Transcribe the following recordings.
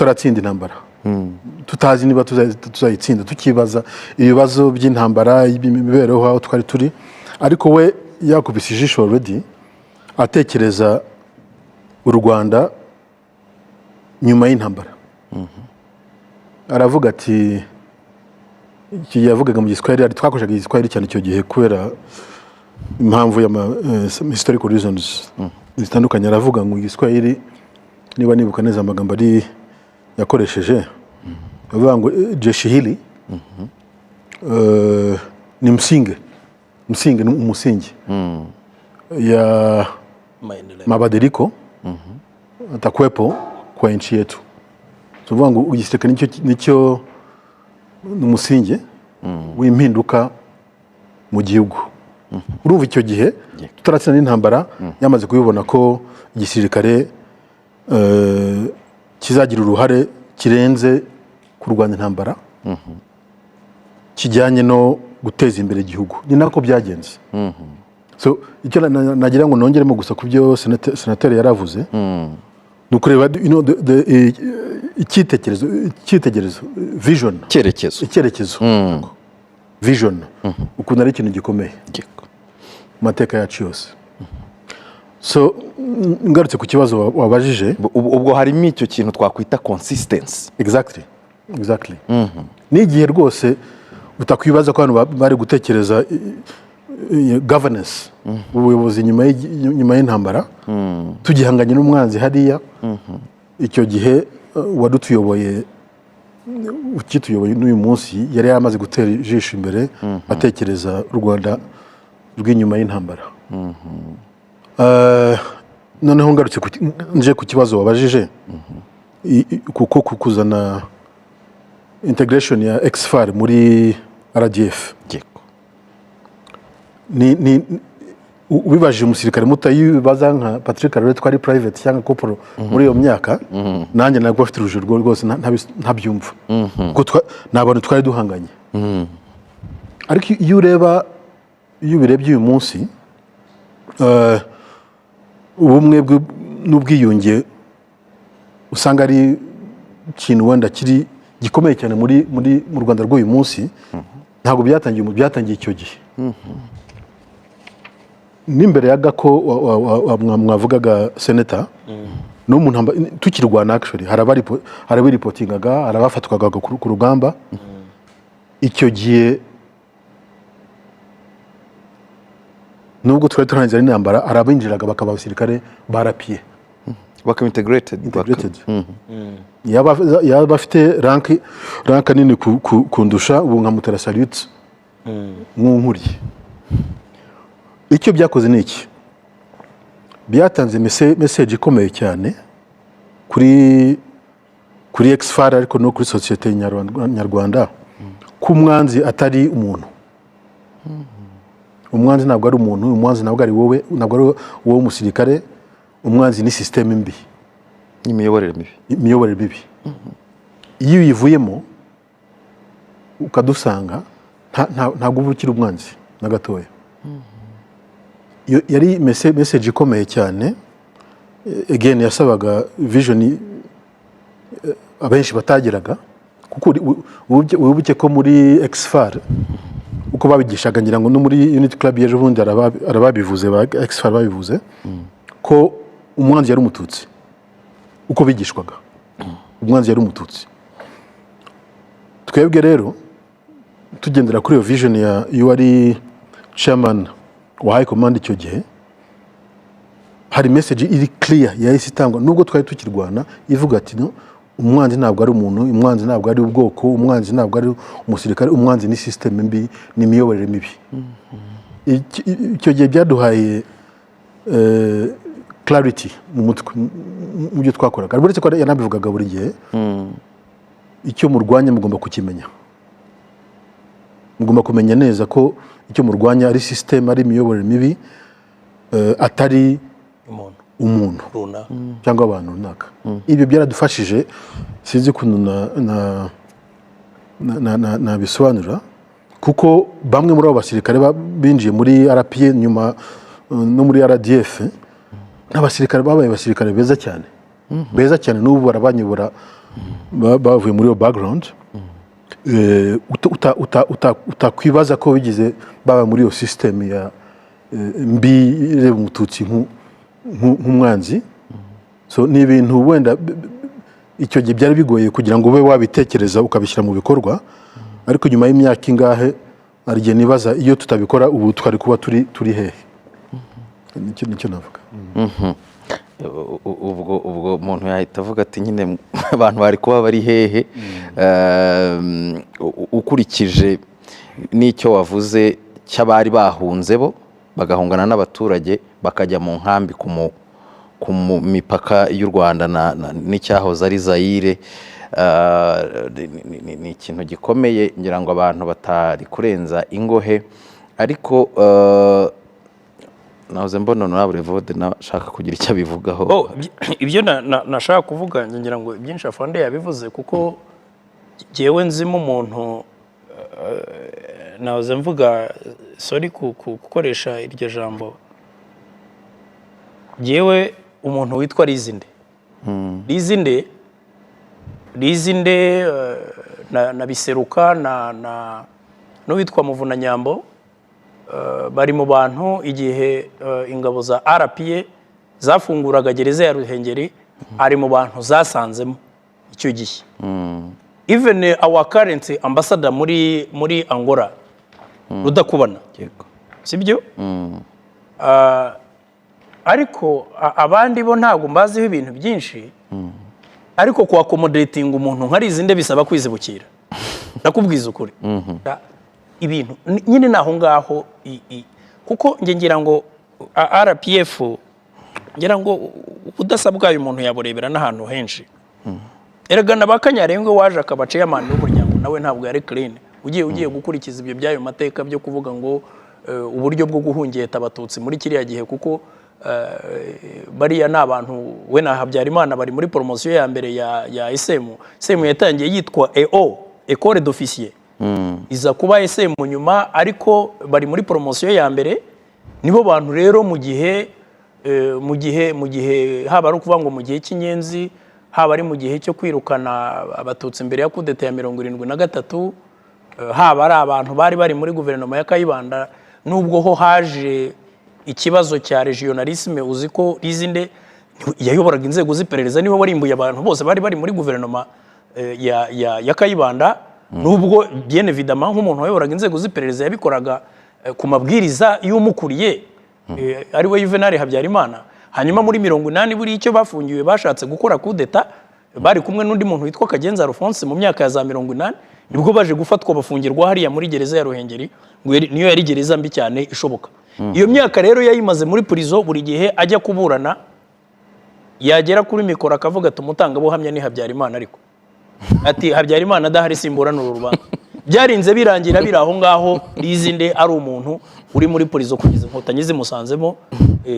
Turatsinda intambara, tutazi niba tuzayitsinda, tukibaza ibibazo by'intambara, imibereho aho twari turi, ariko we yakubise ijisho already, atekereza u Rwanda nyuma y'intambara. Aravuga ati, iki gihe yavugaga mu Giswahili, twakoreshaga Igiswahili cyane icyo gihe kubera impamvu y'ama historical reasons zitandukanye. Aravuga ngo Igiswahili, niba nibuka neza amagambo ari yakoresheje, avuga ngo jeshi hili ni msingi, msingi ni umusingi ya maendeleo, mabadiliko atakuwepo kwa nchi yetu. Tuvuga ngo igisirikare nicyo ni umusingi w'impinduka mu gihugu. Urumva icyo gihe tutaratsinda n'intambara, yamaze kubibona ko igisirikare kizagira uruhare kirenze kurwanya intambara, kijyanye no guteza imbere igihugu. Ni nako byagenze. So icyo nagira ngo nongeremo gusa ku byo senateri yaravuze ni ukureba icyitegererezo, vision, icyerekezo. Icyerekezo, vision, ukuntu ari ikintu gikomeye mu mateka yacu yose. So ngarutse ku kibazo wabajije, Ubwo harimo icyo kintu twakwita consistency. Exactly. N'igihe rwose utakwibaza ko abantu bari gutekereza governance, ubuyobozi nyuma y'intambara, tugihanganye n'umwanzi hariya. Icyo gihe uwadutuyoboye, ukituyoboye n'uyu munsi, yari yaramaze gutera ijisho imbere, atekereza u Rwanda rw'inyuma y'intambara. Noneho ngarutse nje ku kibazo wabajije, kuko kuzana integration ya ex-FAR muri RDF, ni ubibajije umusirikare muto, iyo ubibaza nka Patrick Karore, twari private cyangwa corporal muri iyo myaka, nanjye ntabwo afite urujijo rwose, ntabyumva, kuko ni abantu twari duhanganye. Ariko iyo ubirebye uyu munsi, ubumwe n'ubwiyunge usanga ari ikintu wenda kiri gikomeye cyane muri mu Rwanda rw'uyu munsi. Ntabwo byatangiye byatangiye icyo gihe n'imbere ya Gako mwavugaga, seneta, no mu ntambara tukirwana, actually hari abaripotingaga, hari abafatwaga ku rugamba icyo gihe. Nubwo twari turangiza n'intambara, hari abinjiraga bakaba abasirikare ba RPA. Bakaba integrated. Integrated. Yaba afite rank nini kundusha, ubu nkamutera salute nk'unkuriye. Icyo byakoze ni iki? Byatanze message ikomeye cyane kuri ex-FAR, ariko no kuri sosiyete nyarwanda, ko umwanzi atari umuntu. Umwanzi ntabwo ari umuntu, umwanzi ntabwo ari wowe, ntabwo ari wowe umusirikare. Umwanzi ni système mbi, n'imiyoborere mibi. Imiyoborere mibi. Iyo uyivuyemo ukadusanga, ntabwo uba ukiri umwanzi na gatoya. Iyo yari message ikomeye cyane. Again, yasabaga vision abenshi batageraga, kuko wibuke ko muri ex-FAR uko babigishaga, ngira ngo no muri Unity Club y'ejo bundi arababivuze, ba ex-FAR babivuze ko umwanzi yari Umututsi. Uko bigishwaga, umwanzi yari Umututsi. Twebwe rero tugendera kuri iyo vision ya y'uwari chairman wa high command icyo gihe, hari message iri clear yahise itangwa nubwo twari tukirwana, ivuga ati: "No, umwanzi ntabwo ari umuntu, umwanzi ntabwo ari ubwoko, umwanzi ntabwo ari umusirikare, umwanzi ni system mbi, ni imiyoborere mibi." Icyo gihe byaduhaye clarity mu mutwe mu byo twakoraga, uretse ko yanabivugaga buri gihe: icyo murwanya mugomba kukimenya, mugomba kumenya neza ko icyo murwanya ari system, ari imiyoborere mibi, atari umuntu umuntu runaka cyangwa abantu runaka. Ibyo byaradufashije, sinzi ukuntu nabisobanura, kuko bamwe muri abo basirikare binjiye muri RPA nyuma no muri RDF, n'abasirikare babaye abasirikare beza cyane, beza cyane, n'ubu barabanyobora. bavuye muri iyo background, utakwibaza ko bigize baba muri iyo system ya mbi ireba Umututsi nk'umwanzi. So ni ibintu wenda icyo gihe byari bigoye kugira ngo ube wabitekereza ukabishyira mu bikorwa, ariko nyuma y'imyaka ingahe hari igihe nibaza iyo tutabikora ubu twari kuba turi hehe. Nicyo navuga. Ubwo umuntu yahita avuga ati nyine abantu bari kuba bari hehe? Ukurikije n'icyo wavuze cy'abari bahunze, bo bagahungana n'abaturage bakajya mu nkambi ku mipaka y'u Rwanda n'icyahoze ari Zayire, ni ikintu gikomeye ngira ngo abantu batari kurenza ingohe. Ariko nahoze mbona Honorable Evode nashaka kugira icyo abivugaho. Oh, ibyo nashaka kuvuga, ngira ngo ibyinshi afande yabivuze, kuko jyewe nzimo umuntu, nahoze mvuga, sorry gukoresha iryo jambo, jyewe umuntu witwa Rizinde, Rizinde na Biseruka na n'uwitwa Muvunanyambo, bari mu bantu igihe ingabo za RPA zafunguraga gereza ya Ruhengeri, ari mu bantu zasanzemo icyo gihe. Even our current ambassador muri Angola, Rudakubana, sibyo? Ariko abandi bo ntabwo mbaziho ibintu byinshi, ariko ku accommodating umuntu nka Rizinde bisaba kwizibukira, ndakubwiza ukuri. Ibintu nyine ni aho ngaho, kuko njye ngira ngo RPF, ngira ngo ubudasa bwayo umuntu yaburebera n'ahantu henshi. Erega na ba Kanyarengwe waje akaba chairman w'umuryango, nawe ntabwo yari clean. Ugiye gukurikiza ibyo by'ayo mateka byo kuvuga ngo uburyo bwo guhungeta Abatutsi muri kiriya gihe, kuko bariya ni abantu we na Habyarimana bari muri promotion ya mbere ya ESM. ESM yatangiye yitwa EO, École d'officier, iza kuba ESM nyuma, ariko bari muri promotion ya mbere. Nibo bantu rero mu gihe haba ari ukuvuga ngo mu gihe cy'Inyenzi, haba ari mu gihe cyo kwirukana Abatutsi mbere ya kudeta ya 73, haba ari abantu bari muri guverinoma ya Kayibanda, nubwo ho haje ikibazo cya régionalisme. Uzi ko Rizinde yayoboraga inzego z'iperereza, niwe warimbuye abantu bose bari muri guverinoma ya Kayibanda, nubwo bien évidemment nk'umuntu wayoboraga inzego z'iperereza yabikoraga ku mabwiriza y'umukuriye, ari we Juvenal Habyarimana. Hanyuma muri 80 buriya icyo bafungiwe, bashatse gukora kudeta bari kumwe n'undi muntu witwa Kagenza Alphonse mu myaka ya za 80, nibwo baje gufatwa bafungirwa hariya muri gereza ya Ruhengeri, ngo niyo yari gereza mbi cyane ishoboka. Iyo myaka rero yayimaze muri prison. Buri gihe ajya kuburana, yagera kuri mikoro akavuga ati: "Umutangabuhamya ni Habyarimana," ariko ati: "Habyarimana adahari simburana uru rubanza." Byarinze birangira biri aho ngaho, Rizinde ari umuntu uri muri prison kugeza Inkotanyi zimusanzemo,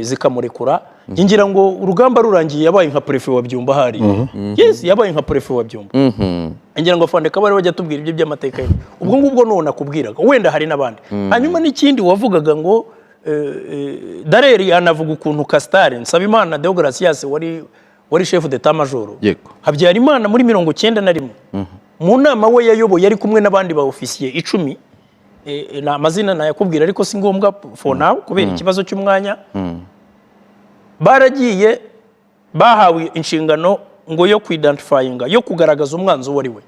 zikamurekura. Njye ngira ngo urugamba rurangiye yabaye nka préfet wa Byumba hari. Yes, yabaye nka préfet wa Byumba. Ngira ngo afande Kabari bajya tubwira ibyo by'amateka ye. Ubwo ngubwo none nakubwiraga wenda hari n'abandi. Hanyuma n'ikindi wavugaga ngo Dareri anavuga ukuntu Castar Nsabimana Deogratias wari chef d'état major Habyarimana muri 91, mu nama we yayoboye ari kumwe n'abandi ba ofisiye 10, ni amazina nayakubwira ariko si ngombwa for now kubera ikibazo cy'umwanya. Baragiye bahawe inshingano ngo yo kuidentifyinga, yo kugaragaza umwanzi uwo ari we.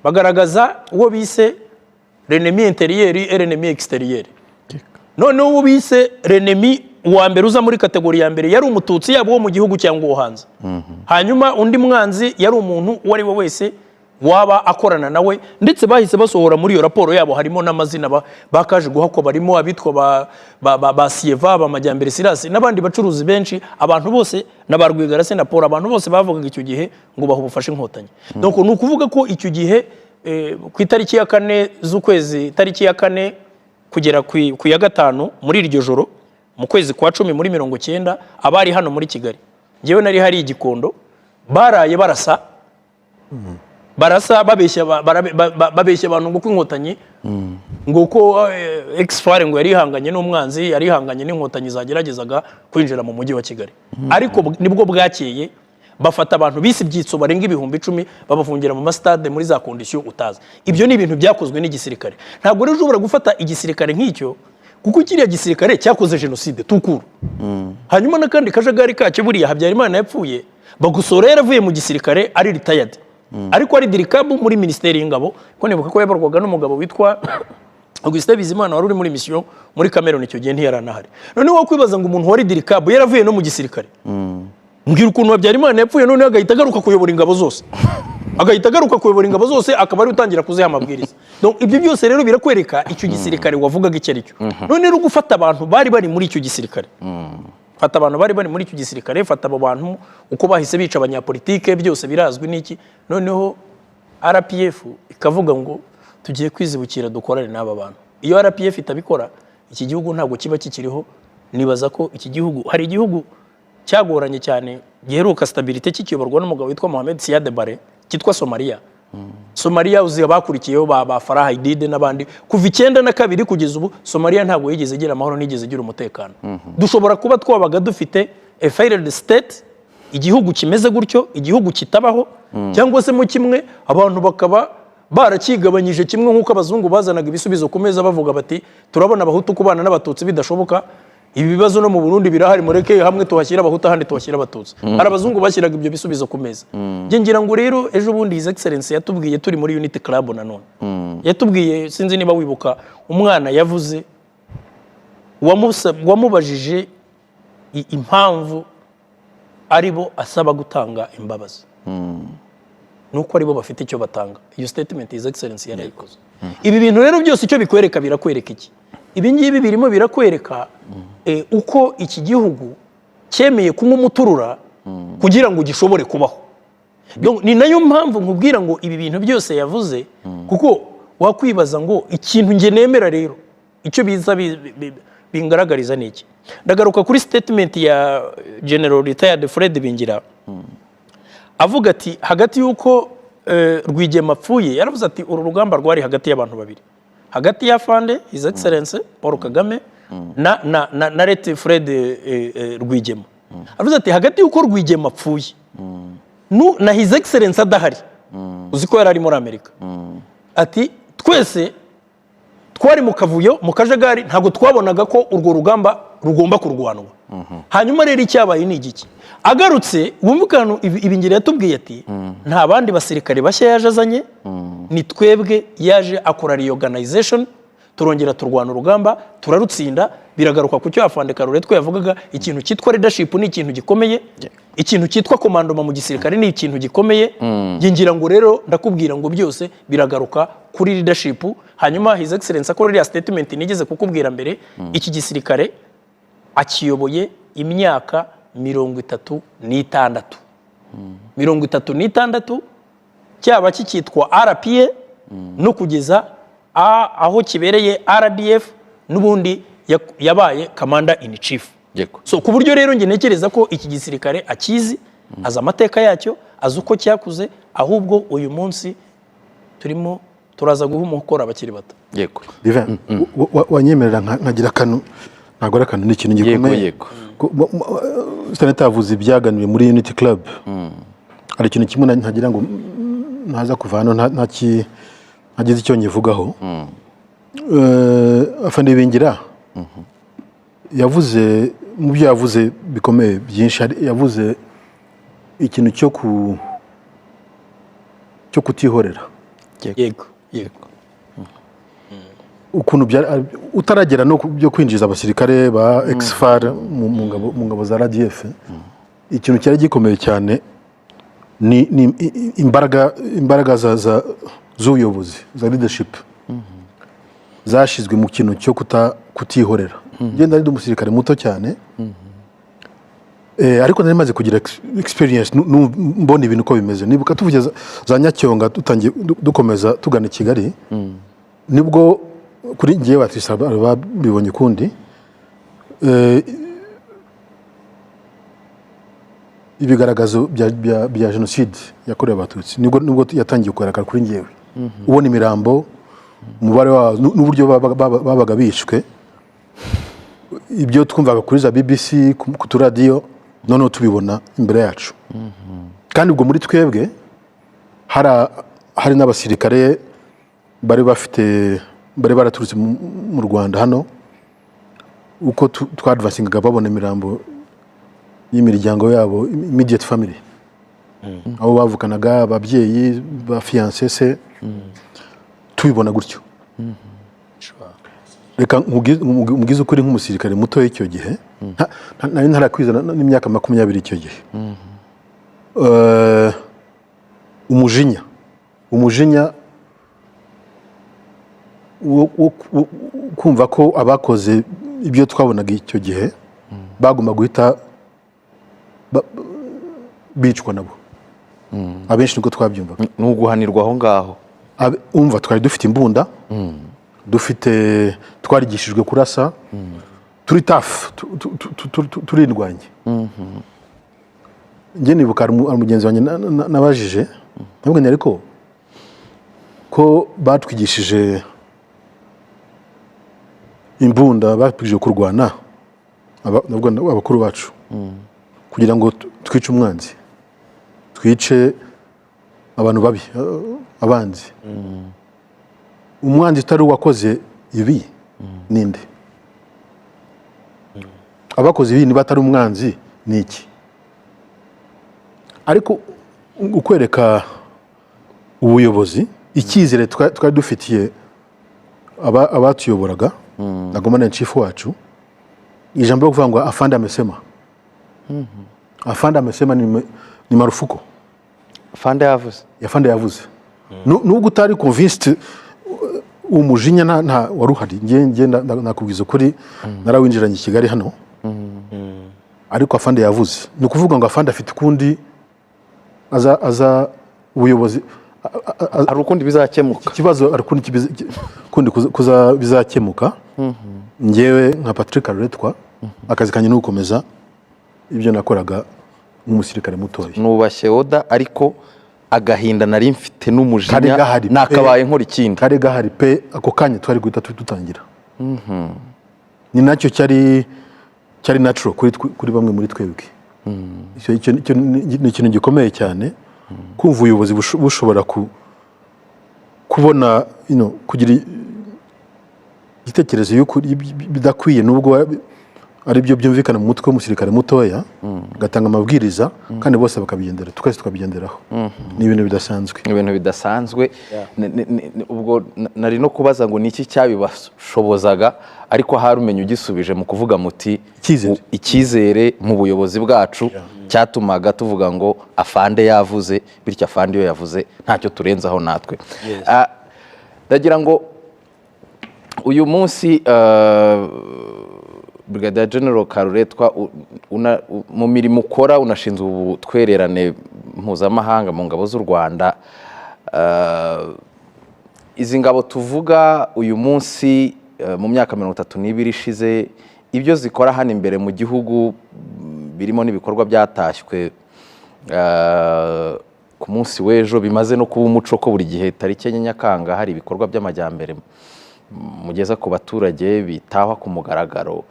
Bagaragaza uwo bise l'ennemi intérieur et l'ennemi extérieur. Noneho uwo bise l'ennemi uwa mbere uza muri catégorie ya mbere yari Umututsi, yaba uwo mu gihugu cyangwa uwo hanze. Hanyuma undi mwanzi yari umuntu uwo ari we wese waba akorana nawe. Ndetse bahise basohora muri iyo raporo yabo, harimo n'amazina bakaje guhakwa, barimo abitwa ba Sieva, ba Majyambere Sirasi n'abandi bacuruzi benshi, abantu bose na ba Rwigara se na Paul, abantu bose bavugaga icyo gihe ngo baha ubufasha Inkotanyi. Donc ni ukuvuga ko icyo gihe, ku itariki ya 4 z'ukwezi, tariki ya 4 kugera ku ya 5, muri iryo joro mu kwezi kwa 10 muri 90, abari hano muri Kigali, njyewe nari hari i Gikondo, baraye barasa, barasa babeshya babeshya abantu ngo ko Inkotanyi, ngo ko ex-FAR ngo yari ihanganye n'umwanzi, yari ihanganye n'Inkotanyi zageragezaga kwinjira mu mujyi wa Kigali. Ariko nibwo bwakeye. Bafata abantu bise ibyitso barenga 10,000, babafungira mu masitade muri za conditions utazi. Ibyo ni ibintu byakozwe n'igisirikare. Ntabwo rero ushobora gufata igisirikare nk'icyo, kuko kiriya gisirikare cyakoze jenoside tukuru. Hanyuma n'akandi kajagari kacyo, buriya Habyarimana yapfuye, Bagosora yaravuye mu gisirikare ari retired, ariko ari dirikab muri Minisiteri y'Ingabo, ko nibuka ko yabarwaga n'umugabo witwa Augustin Bizimana wari uri muri mission muri Cameroon icyo gihe, ntiyaranahari. Noneho wakwibaza ngo umuntu wari dirikab yaravuye no mu gisirikare, mbwira ukuntu Habyarimana yapfuye, noneho agahita agaruka kuyobora ingabo zose, agahita agaruka kuyobora ingabo zose, akaba ari utangira kuziha amabwiriza. Donc, ibyo byose rero birakwereka icyo gisirikare wavugaga icyo ari cyo. None rero gufata abantu bari bari muri icyo gisirikare, fata abantu bari bari muri icyo gisirikare, fata abo bantu uko bahise bica abanyapolitike, byose birazwi n'iki. Noneho RPF ikavuga ngo tugiye kwizibukira dukorane n'aba bantu. Iyo RPF itabikora, iki gihugu ntabwo kiba kikiriho. Nibaza ko iki gihugu, hari igihugu cyagoranye cyane giheruka stabilité kikiyoborwa n'umugabo witwa Mohamed Siad Barre, cyitwa Somalia. Somalia, uzi abakurikiyeho ba Farah Aidid n'abandi, kuva 92 kugeza ubu Somalia ntabwo yigeze igira amahoro, ntigeze igira umutekano. Dushobora kuba twabaga dufite a failed state, igihugu kimeze gutyo, igihugu kitabaho, cyangwa se mu kimwe abantu bakaba barakigabanyije kimwe, nk'uko abazungu bazanaga ibisubizo ku meza bavuga bati: "Turabona Abahutu kubana n'Abatutsi bidashoboka, ibi bibazo no mu Burundi birahari, mureke hamwe tuhashyira Abahutu, ahandi tuhashyira Abatutsi." Hari abazungu bashyiraga ibyo bisubizo ku meza. Njye ngira ngo rero ejo bundi His Excellence yatubwiye turi muri Unity Club, nanone yatubwiye, sinzi niba wibuka umwana yavuze wamubajije impamvu aribo asaba gutanga imbabazi, nuko aribo bafite icyo batanga. Iyo statement His Excellence yarayikoze. Ibi bintu rero byose icyo bikwereka, birakwereka iki? Ibi ngibi birimo birakwereka uko iki gihugu cyemeye kunywa umuturura kugira ngo gishobore kubaho. Donc, ni nayo mpamvu nkubwira ngo ibi bintu byose yavuze, kuko wakwibaza ngo ikintu nge nemera rero, icyo biza bingaragariza ni iki? Ndagaruka kuri statement ya General Retired Fred Ibingira, avuga ati hagati y'uko Rwigema apfuye, yaravuze ati uru rugamba rwari hagati y'abantu babiri, hagati ya Fande His Excellence Paul Kagame na late Fred Rwigema. Aravuze ati hagati y'uko Rwigema apfuye na His Excellence adahari, uzi ko yari ari muri Amerika, ati twese twari mu kavuyo, mu kajagari, ntabwo twabonaga ko urwo rugamba rugomba kurwanwa. Hanyuma rero icyabaye ni igiki? Agarutse, wumva ukuntu Ibingira yatubwiye ati nta bandi basirikare bashya yaje azanye, ni twebwe yaje akora reorganization, turongera turwana urugamba, turarutsinda. Biragaruka ku cyo Afande Karuretwa yavugaga: ikintu cyitwa leadership ni ikintu gikomeye, ikintu cyitwa commandement mu gisirikare ni ikintu gikomeye. Njye ngira ngo rero ndakubwira ngo byose biragaruka kuri leadership. Hanyuma His Excellence akora iriya statement nigeze kukubwira mbere, iki gisirikare akiyoboye imyaka 36, 36, cyaba kikitwa RPA no kugeza aho kibereye RDF, n'ubundi yabaye commander in chief. So ku buryo rero njye ntekereza ko iki gisirikare akizi, azi amateka yacyo, azi uko cyakuze. Ahubwo uyu munsi turimo turaza guha umukoro abakiri bato. Divin, wanyemerera nkagira akantu, ntabwo ari akantu, ni ikintu gikomeye. Senator yavuze ibyaganiriwe muri Unity Club. Hari ikintu kimwe ntagira ngo ntaza kuva hano ntagize icyo nyivugaho. Afande Ibingira yavuze, mu byo yavuze bikomeye byinshi, yavuze ikintu cyo kutihorera. Yego. Ukuntu utaragera no ku byo kwinjiza abasirikare ba ex-FAR mu ngabo za RDF, ikintu cyari gikomeye cyane ni imbaraga z'ubuyobozi, za leadership, zashyizwe mu kintu cyo kutihorera. Ngenda ndi umusirikare muto cyane, ariko nari maze kugira experience, mbona ibintu uko bimeze. Nibuka tuvuge za Nyacyonga, dutangiye dukomeza tugana i Kigali, nibwo kuri ngewe batisa babibonye ukundi, ibigaragazo bya jenoside yakorewe Abatutsi nibwo yatangiye kugaragara kuri ngewe, ubona imirambo, umubare wabo n'uburyo babaga bishwe, ibyo twumvaga kuri za BBC, ku turadiyo, noneho tubibona imbere yacu. Kandi ubwo muri twebwe hari n'abasirikare bari bafite, bari baraturutse mu Rwanda hano. Uko twadvancingaga, babona imirambo y'imiryango yabo, immediate family, abo bavukanaga, ababyeyi ba fiancé se, tubibona gutyo. Reka nkubwize ukuri, nk'umusirikare muto icyo gihe, nari ntarakwizana n'imyaka 20 icyo gihe. Umujinya wo kumva ko abakoze ibyo twabonaga icyo gihe bagomba guhita bicwa nabo, abenshi niko twabyumvaga. Ni uguhanirwa aho ngaho. Umva, twari dufite imbunda, dufite, twarigishijwe kurasa, turi tough, turindwanye. Njye nibuka hari mugenzi wanjye nabajije, ntabwo, ariko ko batwigishije imbunda, batwigishije kurwana, nabwo abakuru bacu, kugira ngo twice umwanzi, twice abantu babi, abanzi. Umwanzi utari uwakoze ibi ninde? Abakoze ibi niba atari umwanzi ni iki? Ariko ukwereka ubuyobozi icyizere twari dufitiye abatuyoboraga na commander in chief wacu, ijambo ryo kuvuga ngo "Afande amesema, afande amesema" ni marufuku. Fande yavuze. Afande yavuze. Nubwo utari convinced, uwo mujinya nta wari uhari. Njye nakubwiza ukuri, narawinjiranye i Kigali hano, ariko afande yavuze, ni ukuvuga ngo afande afite ukundi aza ubuyobozi Hari ukundi bizakemuka. Ikibazo hari ukundi kundi bizakemuka. Njyewe nka Patrick Karuretwa, akazi kanjye ni ugukomeza ibyo nakoraga nk'umusirikare mutoya. Nubashye order, ariko agahinda nari mfite Kari n'umujinya gahari pe. nakabaye nkora ikindi. Kari gahari pe. Ako kanya twari guhita dutangira, ni nacyo cyari natural kuri bamwe muri twebwe. Icyo ni ikintu gikomeye cyane, kumva ubuyobozi bushobora kubona, kugira igitekerezo y'uko bidakwiye, nubwo ari byo byumvikana mu mutwe w'umusirikare mutoya, agatanga amabwiriza kandi bose bakabigendera, twese tukabigenderaho, ni ibintu bidasanzwe. Ibintu bidasanzwe. Ubwo nari no kubaza ngo ni iki cyabibashobozaga, ariko ahari umenya ugisubije mu kuvuga muti Icyizere. Icyizere mu buyobozi bwacu cyatumaga tuvuga ngo afande yavuze, bityo afande iyo yavuze ntacyo turenzaho natwe. Ndagira ngo uyu munsi, Brigadier General Karuretwa, mu mirimo ukora unashinzwe ubutwererane mpuzamahanga mu ngabo z'u Rwanda. Izi ngabo tuvuga uyu munsi, mu myaka 32 ishize, ibyo zikora hano imbere mu gihugu, birimo n'ibikorwa byatashywe ku munsi w'ejo, bimaze no kuba umuco ko buri gihe tariki 4 Nyakanga hari ibikorwa by'amajyambere mugeza ku baturage bitahwa ku mugaragaro.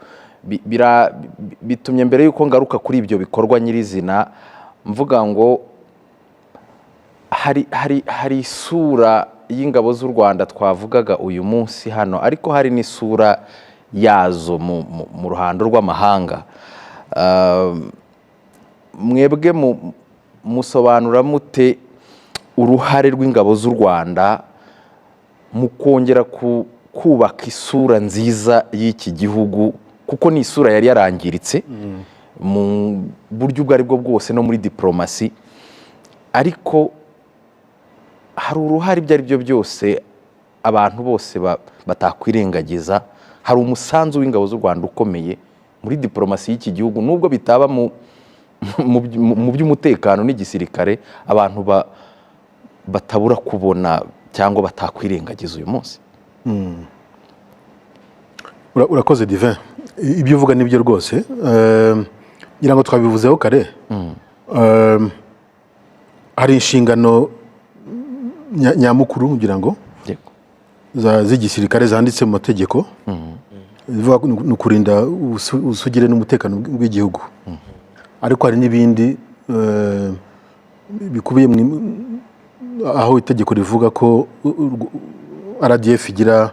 Bitumye mbere y'uko ngaruka kuri ibyo bikorwa nyirizina mvuga ngo hari isura y'ingabo z'u Rwanda twavugaga uyu munsi hano, ariko hari n'isura yazo mu ruhando rw'amahanga. Mwebwe musobanura mute uruhare rw'ingabo z'u Rwanda mu kongera kubaka isura nziza y'iki gihugu, kuko ni isura yari yarangiritse mu buryo ubwo ari bwo bwose no muri diporomasi, ariko hari uruhare ibyo ari byo byose abantu bose batakwirengagiza, hari umusanzu w'ingabo z'u Rwanda ukomeye muri diporomasi y'iki gihugu, nubwo bitaba mu by'umutekano n'igisirikare, abantu batabura kubona cyangwa batakwirengagiza uyu munsi? Urakoze Divin. Ibyo uvuga nibyo rwose. Ngira ngo twabivuzeho kare. Hari inshingano nyamukuru ngira ngo z'igisirikare zanditse mu mategeko, zivuga ko ni ukurinda ubusugire n'umutekano bw'igihugu, ariko hari n'ibindi. bikubiye aho itegeko rivuga ko RDF igira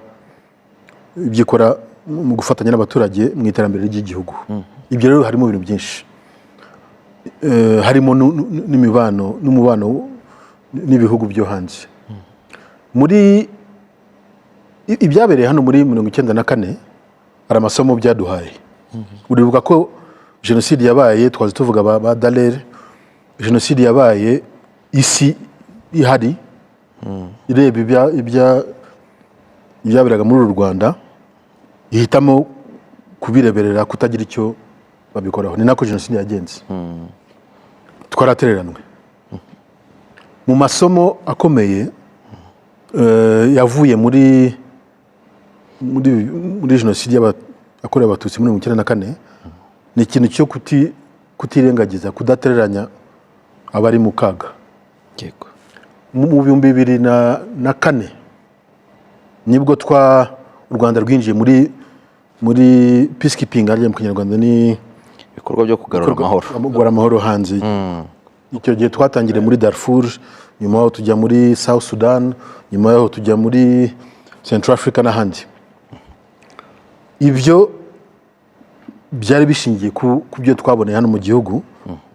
ibyo ikora mu gufatanya n'abaturage mu iterambere ry'igihugu. Ibyo rero harimo ibintu byinshi, harimo n'imibano n'umubano n'ibihugu byo hanze. Muri ibyabereye hano muri 94, hari amasomo byaduhaye. Uribuka ko jenoside yabaye, twazi tuvuga ba Dallaire, jenoside yabaye isi ihari ireba ibyaberaga muri uru Rwanda, ihitamo kubireberera, kutagira icyo babikoraho. Ni nako jenoside yagenze, twaratereranwe. Mu masomo akomeye yavuye muri jenoside yakorewe Abatutsi muri 94, ni ikintu cyo kutirengagiza, kudatereranya abari mu kaga. Mu 2004 nibwo u Rwanda rwinjiye muri peacekeeping, hariya mu Kinyarwanda ni ibikorwa byo kugarura amahoro. Kugarura amahoro hanze. Icyo gihe twatangiriye muri Darfur, nyuma yaho tujya muri South Sudan, nyuma yaho tujya muri Central Africa n'ahandi. Ibyo byari bishingiye ku byo twaboneye hano mu gihugu,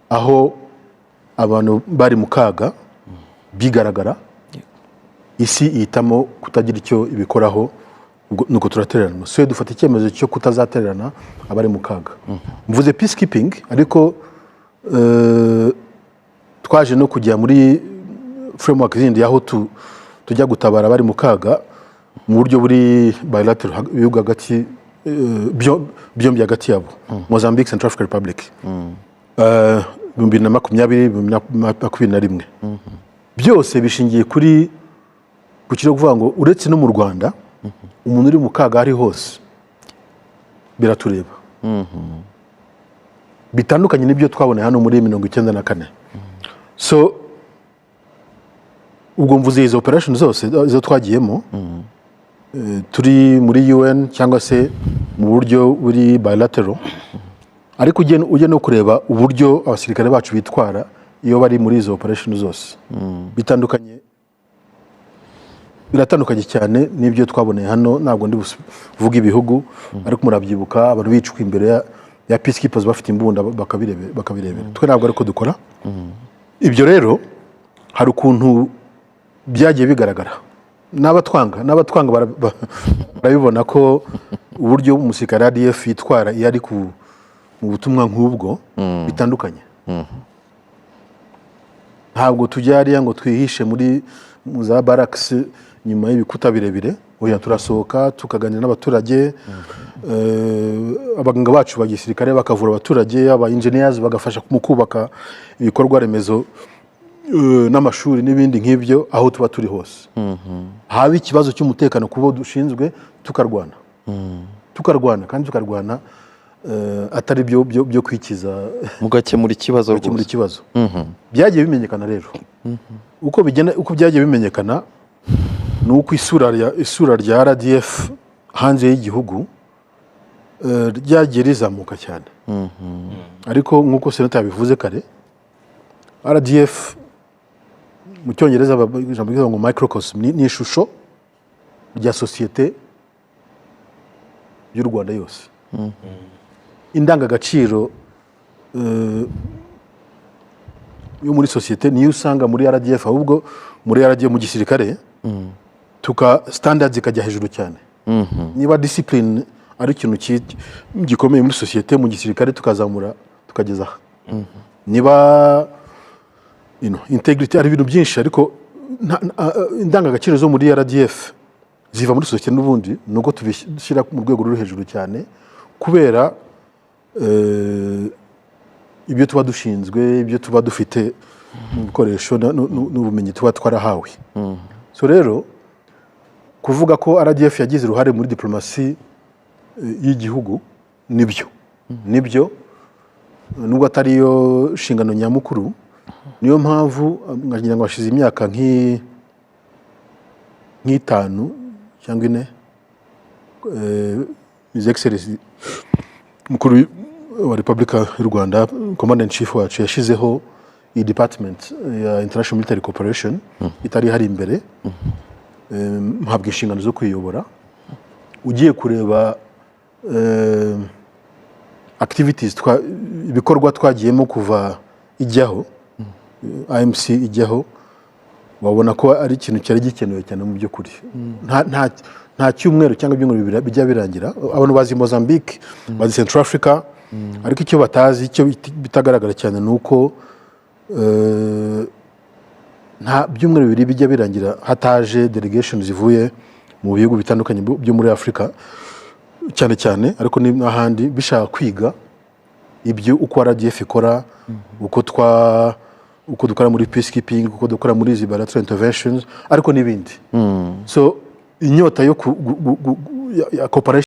aho abantu bari mu kaga bigaragara, isi ihitamo kutagira icyo ibikoraho. Ubwo nuko turatererana. So dufata icyemezo cyo kutazatererana abari mu kaga. Mvuze peacekeeping, ariko twaje no kujya muri framework zindi aho tujya gutabara abari mu kaga mu buryo buri bilateral, ibihugu hagati byombi hagati yabo, Mozambique, Central African Republic, 2020, 2021. Byose bishingiye ku kiro kuvuga ngo uretse no mu Rwanda, umuntu uri mu kaga aho ari hose biratureba, bitandukanye n'ibyo twaboneye hano muri 94. So ubwo mvuze izo operation zose izo twagiyemo, turi muri UN cyangwa se mu buryo buri bilateral, ariko ujye no kureba uburyo abasirikare bacu bitwara iyo bari muri izo operation zose, bitandukanye, biratandukanye cyane n'ibyo twaboneye hano. Ntabwo ndi buvuge ibihugu, ariko murabyibuka, abantu bicwa imbere ya peacekeepers bafite imbunda, bakabirebera. Twe ntabwo ariko dukora. Ibyo rero hari ukuntu byagiye bigaragara, n'abatwanga barabibona ko uburyo umusirikare RDF yitwara iyo ari mu butumwa nk'ubwo bitandukanye. Ntabwo tujya hariya ngo twihishe mu za barracks nyuma y'ibikuta birebire. Oya, turasohoka tukaganira n'abaturage, abaganga bacu ba gisirikare bakavura abaturage, aba engineers bagafasha mu kubaka ibikorwa remezo n'amashuri n'ibindi nk'ibyo. Aho tuba turi hose, haba ikibazo cy'umutekano ku bo dushinzwe, tukarwana, tukarwana kandi tukarwana, atari byo kwikiza. Mugakemura ikibazo. Gukemura Rwose. ikibazo. Byagiye bimenyekana rero, uko bigenda, uko byagiye bimenyekana ni uko isura rya RDF hanze y'igihugu ryagiye rizamuka cyane. Ariko nk'uko senata yabivuze kare, RDF mu Cyongereza ijambo ryitwa ngo microcosm, ni ishusho rya sosiyete y'u Rwanda yose. Indangagaciro yo muri sosiyete niyo usanga muri RDF. Ahubwo muri RDF, mu gisirikare, tuka standards ikajya hejuru cyane. Niba discipline ari ikintu gikomeye muri sosiyete, mu gisirikare tukazamura tukageza aha. Niba integrity ari ibintu byinshi, ariko indangagaciro zo muri RDF ziva muri sosiyete n'ubundi, nubwo tubishyira mu rwego ruri hejuru cyane kubera ibyo tuba dushinzwe, ibyo tuba dufite mu bikoresho n'ubumenyi tuba twarahawe. So rero kuvuga ko RDF yagize uruhare muri diplomasi y'igihugu, nibyo, nibyo, nubwo atari yo nshingano nyamukuru. Niyo mpamvu ngira ngo hashize imyaka nk'itanu cyangwa ine, His Excellency Mukuru wa Repubulika y'u Rwanda, Commander in Chief wacu, yashyizeho Iyi department ya International Military Cooperation itari ihari imbere, mpabwa inshingano zo kuyiyobora. Ugiye kureba activities, ibikorwa twagiyemo kuva ijyaho, IMC ijyaho, wabona ko ari ikintu cyari gikenewe cyane. Mu by'ukuri nta cyumweru cyangwa ibyumweru 2 bijya birangira. Abantu bazi Mozambique, bazi Central Africa, ariko icyo batazi, icyo bitagaragara cyane, ni uko nta byumweru 2 bijya birangira hataje delegation zivuye mu bihugu bitandukanye byo muri Afurika cyane cyane, ariko n'ahandi, bishaka kwiga ibyo uko RDF ikora, uko dukora muri peacekeeping, uko dukora muri izi bilateral interventions, ariko n'ibindi. So inyota yo ku, gu, gu, gu, ya cooperation.